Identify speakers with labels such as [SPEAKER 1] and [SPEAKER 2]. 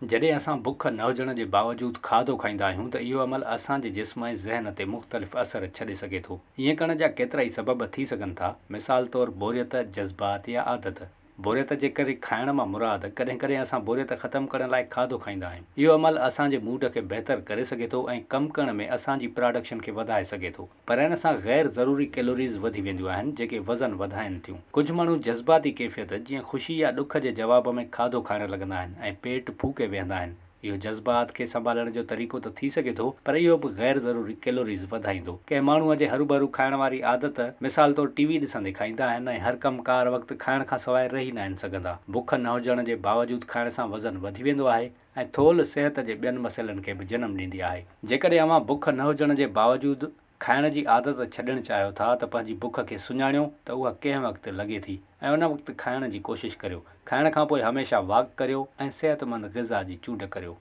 [SPEAKER 1] جڏهن اسان بک نه هجڻ جي باوجود کاڌو کائيندا آهيون ته اهو عمل اسان جي جسم ۽ ذهن تي مختلف اثر ڇڏي سگهي ٿو. ائين ڪرڻ جا ڪيترائي سبب ٿي سگهن ٿا، مثال طور بوريت، جذبات يا عادت. بوريت جي ڪري کائڻ مان مراد ڪڏهن ڪڏهن اسان بوريت ختم ڪرڻ لاء کاڌو کائيندا آهيون. اهو عمل اسان جي موڊ کي بهتر ڪري سگهي ٿو ۽ ڪم ڪرڻ ۾ اسان جي پراڊڪشن کي وڌائي سگهي ٿو. پر ان سان غير ضروري ڪيلوريز وڌي وينديون آهن جيڪي وزن وڌائين ٿيون. ڪجهه ماڻهو جذباتي ڪيفيت جيئن خوشي يا ڏک جي جواب ۾ کاڌو کائڻ لڳندا آهن ۽ پيٽ ڦوڪي ويهندا آهن. اهو جذبات کي سنڀالڻ جو طريقو ته ٿي سگهي ٿو پر اهو به غير ضروري ڪيلوريز وڌائيندو. ڪنهن ماڻهوء جي هروڀرو کائڻ واري عادت، مثال طور ٽي وي ڏسندي کائيندا آهن ۽ هر ڪم ڪار وقت کائڻ کانسواء رهي ناهن سگهندا. بک نه هجڻ جي باوجود کائڻ سان وزن وڌي ويندو آهي. ۽ ٿولهه صحت جي ٻين مسئلن کي به جنم ڏيندي آهي. جيڪڏهن اوهان بک نه هجڻ جي باوجود کائڻ جي عادت ڇڏڻ چاهيو ٿا ته پنهنجي بک کي سڃاڻيو ته اها ڪنهن وقت لڳي ٿي ۽ ان وقت کائڻ جي ڪوشش ڪريو. کائڻ کانپوء هميشه واڪ ڪريو ۽ صحتمند غذا جي چونڊ ڪريو.